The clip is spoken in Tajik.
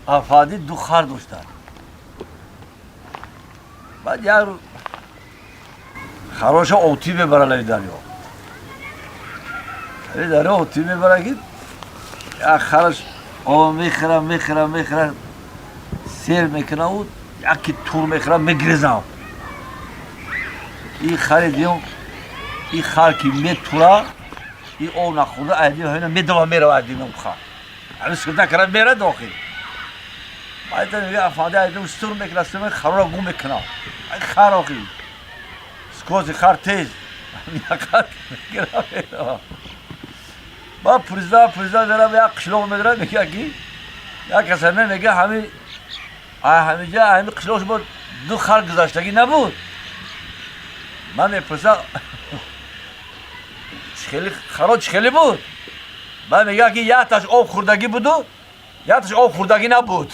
Афанди ду хар доштанд. Баъд як рӯз хароша обтӯӣ мебара лаби дарё. Лаби дарё обтӯӣ мебара, ки як хараш об мехӯра, мехӯра, мехӯра, сер мекунаву яки тур мехӯра, мегирезам. И хари диём, и хар ки метура, и об нахӯрда айдим ҳамина медава, мерава айдимам хар. Ҳамин сурта кара мера дохил. Баъд мега афанди айдим сур мекуна, сур мекуна, хароро гум мекуна. Ай хар охи. Скорость хар тез. Яқат мегира, мерава. Баъд пурзда пурзда мерава, як қишлоқ медара, мега ки як кас ҳаме мега ҳами ҳамиҷа ҳами қишлоқ шумо ду хар гузаштагӣ набуд. Ман мепурсам, хеле харо чӣ хеле буд? Баъд мега ки якташ об хӯрдагӣ буду, якташ об хӯрдагӣ набуд.